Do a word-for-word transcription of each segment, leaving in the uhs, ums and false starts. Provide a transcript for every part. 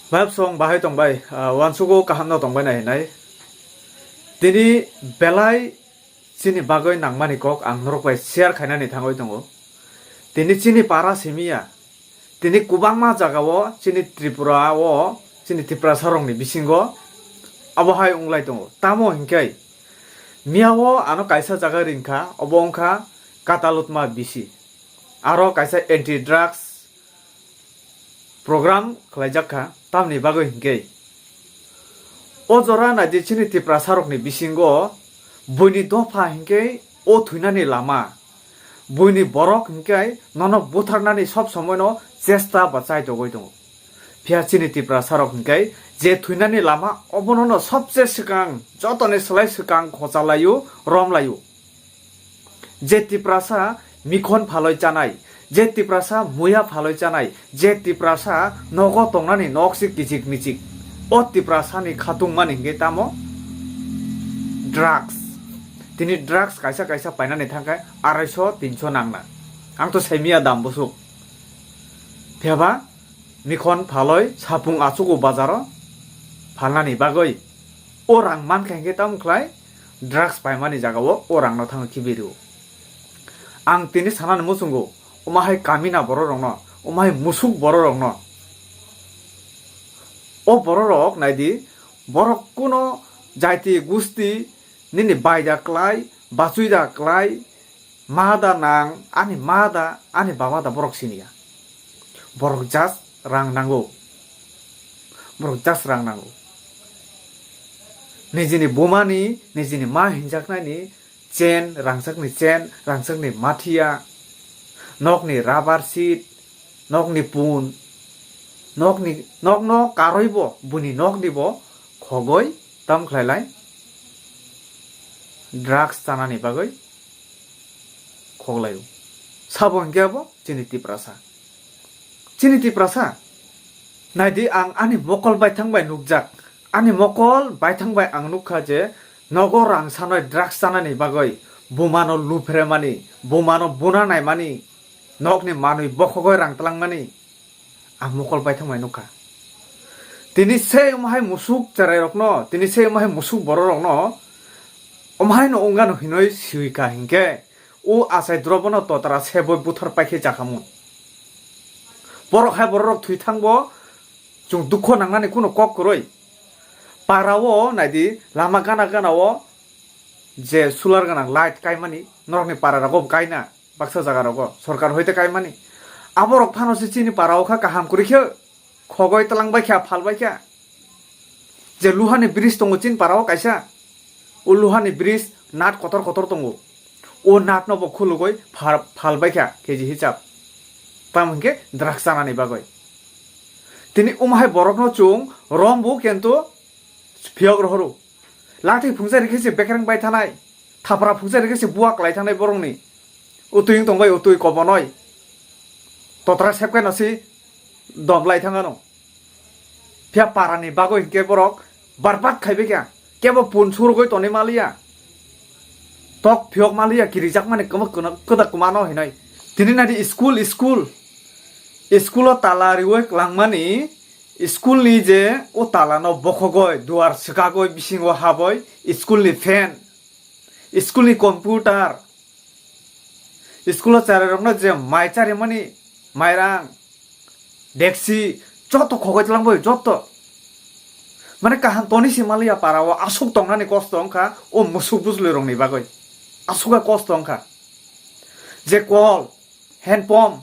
Bai song bahai tong bai, ah, uansugo kaham no tong bai nai hinai. Tini belai chini bagwi nangmani kok ang norok bai share khainani thangwi tongo. Tini chini para simiya, tini kwbangma jagao chini Tripura o, chini Tiprasa rokni bisingo abo hai wnglai tongo. Tamo hinkhe miyao ano kaisa jaga ringkha, obo wngkha Katalutma bisi. Aro kaisa anti drugs program khlaijak kha, tamni bagwi hinkhe o jora naidi chini Tiprasa rokni bisingo buini dopha hinkhe o thwinani lama, buini borok hinkhe nono butharnani sob somoino chesta ba chai togwi tongo. Phiya chini Tiprasa rok hinkhe je thwinani lama obono no sobse swkang, jotoni slai swkang khochalaio, romlaio. Je Tiprasa mikhon phaloi chanai, je Tiprasa muya phaloi chanai, je Tiprasa nogo tongnani nok si kichik michik. O Tiprasani khatungmani hinkhe tamo drugs. Tini drugs kaisa kaisa painani thangkhe araiso tinso nangna. Ang to saimiya dam bwswk. Phiyaba mikhon phaloi sapung achugo bazaro phalnani bagwi. O rang mankha hinkhe tamo khlai drugs paimani jagao o rangno thangwi khibirio. Ang tini sanani muchungo, omo hai kamina bororokno, omo hai musuk bororokno. O bororok naidi, borok kuno jaiti gusti nini bai da klai, bachui da klai, ma da nang, ani ma da, ani baba da borok siniya. Borok just rang nango. Borok just rang nango. Nijini bumani, nijini ma hinjaknaini chain, rangchakni chain, rangchakni mathiya, nokni rubber sheet, nokni pun, nokni, nokno karoibo, buni noknibo khogoi tam khlailai drugs chanani bagwi khoklaio. Sabo hinkhe abo chini Tiprasa. Chini Tiprasa, naidi ang ani mokol baithang bai nukjak. Ani mokol baithang bai ang nukha je nogo rang sanoi drugs chanani bagwi bumano luphre mani, bumano buna nai mani, nokni manwi bokhogoi rang tlang mani. Ang mokol baithang bai nukha. Tini sei omo hai musuk cherai rokno, tini sei omo hai musuk borok rokno omo hai no wngano hinoi siwi kha hinkhe o achai drobono totra seboi buthar paikhe chakhamun. Borok hai borok rok thwi thangbo chwng dukho nangnani kuno kok kwrwi. Para o naidi lama gana gana o je solar gana light kaimani norokni para rogo bo kaina. Baksa jaga rogo sorkar hoite kaimani. Aborok phano se chini para o kha kaham kwrwi khe khogoi tlang bai kha, phal bai kha. Je luhani bridge tongo chini para o kaisa. O luhani bridge nat kotor kotor tongo. O nat no bo khulugoi phal, phal bai kha K G hisab. Tamo hinkhe drugs chanani bagoi. Tini omo hai borokno chwng rombo kento phiyok rohoro. Lathi phungsa rikhe se bekereng bai thanai. Thapra phungsa rikhe se buwa klai thanai borokni. Utui wng tong bai utui kobonoi. Totra sepkai no si dom lai thang ano. Phiya para ni bagwi hinkhe borok barbat khai bai kha. Kebo pun surugoi tonwi maliya. Tok phiyok maliya kirijak mani kwma kwna-, kwda kwmano hinoi. Tini nadi school, school. School o tala riwoi kwlangmani, school ni je o tala no bokhogoi, duar swkagoi, bisingo haboi, school ni fan, school ni computer, school o cherai rokno je mai charimani, mairang, deksi, joto khogoi tlang bai, joto. Mane kaham toni se maliya para o aswk tongnani kosto wngkha o musuk bujlwi rokni bagwi. Aswk a kosto wngkha. Je kol, hand pump,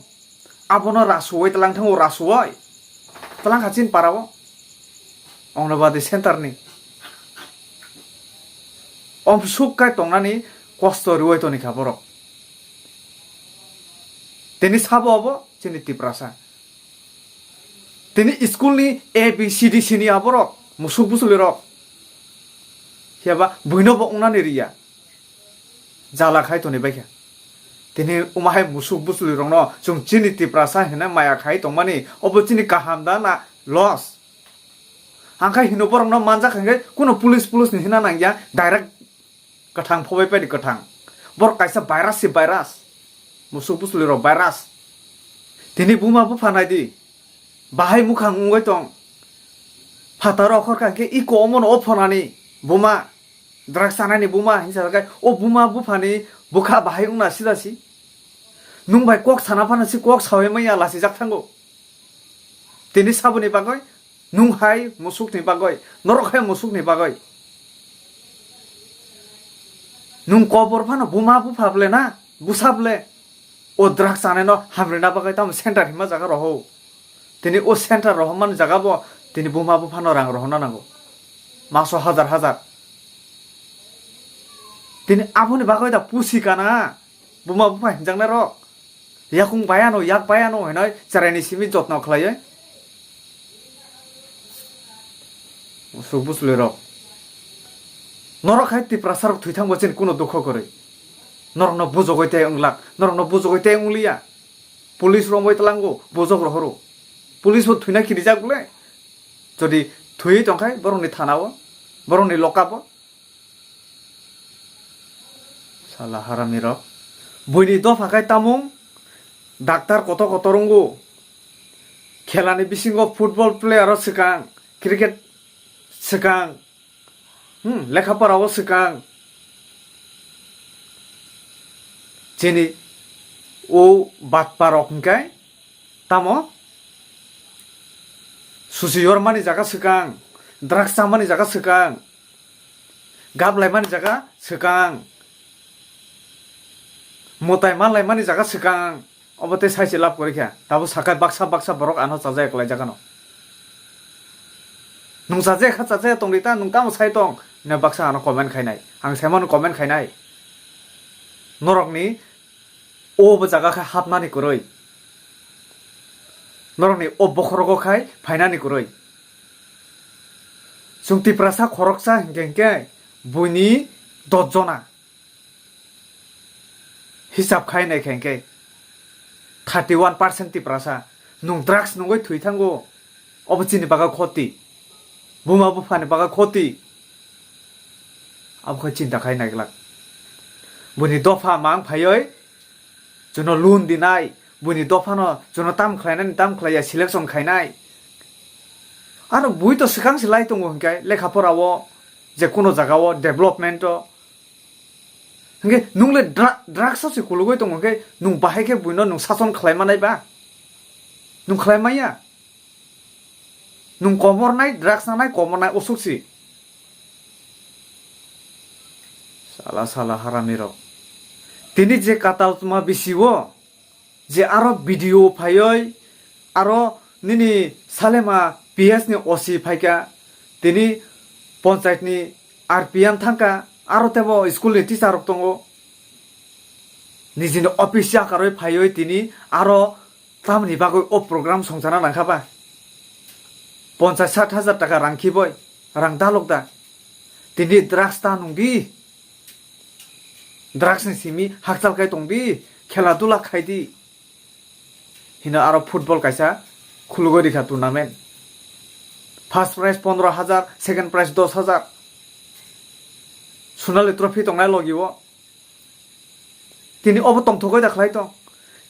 abono rasuoi tlang thango, rasuoi. Tlang kha chini para o. Ongnabadi center ni. Omsuk kai tongnani kosto riwoi toni kha borok. Tini sabo obo chini Tiprasa. Tini school ni A B C D sini aborok, musuk busulirok. Phiya ba buino bo wngnani riya. Jala khai toni bai kha. Tini omo hai musuk busulirokno chwng chini Tiprasa hinwi maya khai tongmani, obo chini kaham da na loss? Hangkhe hino borokno manjak hinkhe kuno police, police ni hina nangya, direct kwthang phobai paidi kwthang. Borok kaisa virus se virus. Musuk busulirok virus. Tini buma bupha naidi. Bahai mukhang wngwi tong. Phataro okhorkha hwnkhe iko omono o phonani buma, drugs chanani buma hinwi sajakha. O buma buphani bwkha bahai wngna sida si. Nwng bai kok sana phano si kok sawi manya lachijak thango. Tini saboni bagwi, nwng hai musukni bagwi, norok hai musukni bagwi. Nwng kobor phano buma bupha ble na, bwsa ble. O drugs chanaino hamrina bagwi tamo center hima jaga roho. Tini o center rohormani jaga bo tini buma buphano rang rohorna nango. Maso hajar hajar. Tini aboni bagwi da pusi kana buma bupha hinjaknai rok. Yakung bayano, yak bayano hinoi cheraini simi jotno khlaiwi. Musuk buslui rok. Norok hai Tiprasa rok thwi thangbo chini kuno dukho kwrwi. Norokno bujogoi tei wnglak, norokno bujogoi tei wngliya. Police romwi tlango, bujok rohoro. Police bo thwina kirijak bole. Jodi thwiwi tongkhai borokni thana o, borokni lokap o. Sala harami rok. Buini dopha khai tamung daktar kotor kotor wngo. Khelani bisingo football player o swkang, cricket swkang, hmm, lekha pora o swkang. Chini o batpa rok hwnkhe tamo susi yormani jaga swkang, drugs chamani jaga swkang, gaplaimani jaga swkang, mwtai manlaimani jaga swkang, obo tei sai se lab kwrwi kha. Tabuk sakai baksa baksa borok ano chajaya kwlai jagano. Nwng chajaya kha, chajaya tongdi ta, nwng tamo sai tong? Hwnwi baksa ano comment khainai. Ang saimano comment khainai. Norokni o bo jaga khe hapnani kwrwi. Norokni o bokhorogo khai phainani kwrwi. Chwng Tiprasa khoroksa hinkhe hinkhe buini dos jona. Hisab khai nai khe hinkhe thirty one percent Tiprasa. Nwng drugs nungwi thwi thango. Obo chini bagwi khoti. Buma buphani bagwi khoti. Abo khe chinta khai naiglak. Buini dopha mang phaiwi chwngno loan dinai, buini dophano chwngno tam khlainani tam khlaiya selection khainai. Ano bui to swkang se lai tongo hinkhe lekha pora o, je kuno jaga o, development o. Hinkhe nwng le dra-, drugs o se kulugwi tongo hinkhe nwng bahai khe buino nwng sason khlai manai ba? Nwng khlai manya? Nwng komornai, drugs nanai komornai, usuk si. Sala, sala, harami rok. Tini je katal tma bisi o, je aro video phaioi, aro nini salema P S ni O C phaika, tini ponchayat ni R P M thangka, aro tebo school ni teacher rok tongo. Nijini office yakarwi phaioi tini aro tamni bagwi o program songchana nangkha ba? Ponchas sat hajar taka rang khiboi, rang dalok da. Tini drugs ta nungdi. Drugs ni simi hakchal kai tongdi, khela dula khaidi. Hino aro football kaisa khulugwi rikha tournament. First prize pondro hajar, second prize dos hajar. Sonali trophy tongnai logi o. Tini obo tongthogwi da khlai tong.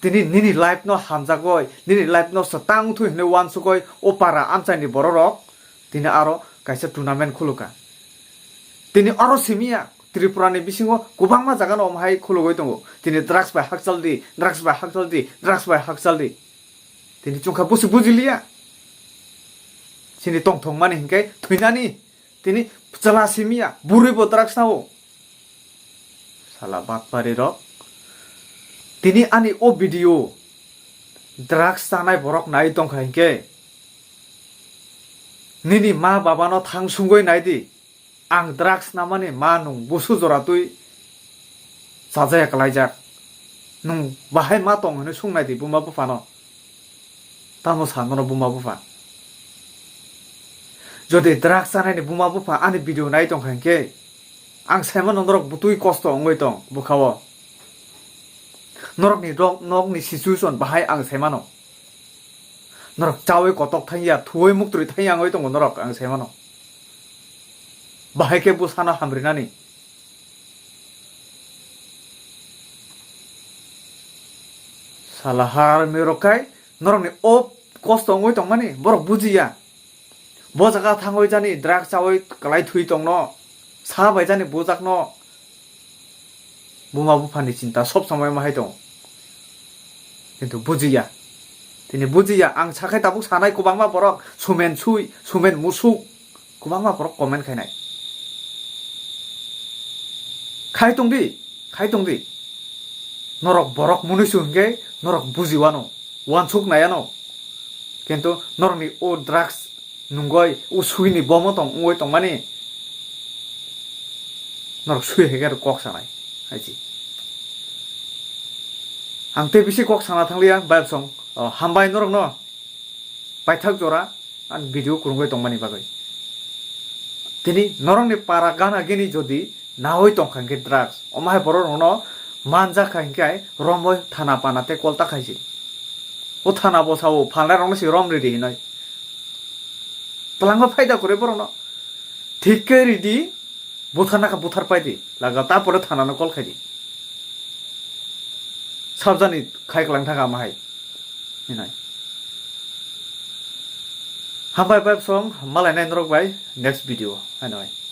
Tini nini life no hamjagoi, nini life no swtang thwi hwnwi uansukoi o para amchaini bororok tini aro kaisa tournament khulukha. Tini aro simiya Tripura ni bisingo kwbangma jaga no omo hai khulugwi tongo. Tini drugs bai hakchal di, drugs bai hakchal di, drugs bai hakchal di. Tini chwngkha busi bujiliya. Chini tongthok mani hinkhe thwinani. Tini chwla simiya, bwrwi bo drugs nao. Sala bakpari rok. Tini ani o video drugs chanai borok nai tongkha hinkhe nini ma baba no thang sungwi nai di. Ang drugs namani ma nung busu jora twi chajaya kalaijak. Nung bahai ma tong hwnwi sung nai di buma buphano. Tamo sa nono buma bupha? Jodi drugs chanaini buma bupha ani video nai tongkha hinkhe, ang saimano norok butui kosto wngwi tong bwkhao. Norokni rok-, nokni situation bahai ang saimano. Norok chawi kotok thangya, thuwi muktwi thangya wngwi tongo norok, ang saimano. Bahai khe bwsano hamrinani. Sala harmi rok khai norokni o kosto wngwi tongmani borok bujiya. Bo jaga thangwi jani drugs chawi kwlai thwi tongno, sa bai jani bujakno, buma buphani chinta sob somoi ma hai tong. Kintu bujiya. Tini bujiya, ang sakhai tabuk sanai kwbangma borok sumen sui, sumen musuk, kwbangma borok comment khainai. Khai tongdi, khai tongdi. Norok borok munuisu hwnkhe norok bujiwano, wansuk naiano. Kintu norokni o drugs nungoi o suini bomo tong wngoi tongmani norok sui hai khe kok sanai hai si. Ang tei bisi kok sana thangliya, bayapsong, o, hambai norokno paithak jora ang video kwrwngwi tongmani bagwi. Tini norokni para gana gini jodi nawi tongkha hinkhe drugs, omo hai borok rokno manjak kha hinkhe romwi thana pana tei kolta khaisi. O thana bo sao phalnai rokno si rom ridi hinoi. Twlangma phaida kwrwi borokno. Thik khe ridi, butharna kha buthar paidi. Laga tapore thanano call khaidi. Sabjani khai kwlang thaka ma hai. Hinoi. Hambai bai song malai nai norok bai next video. Hinoi.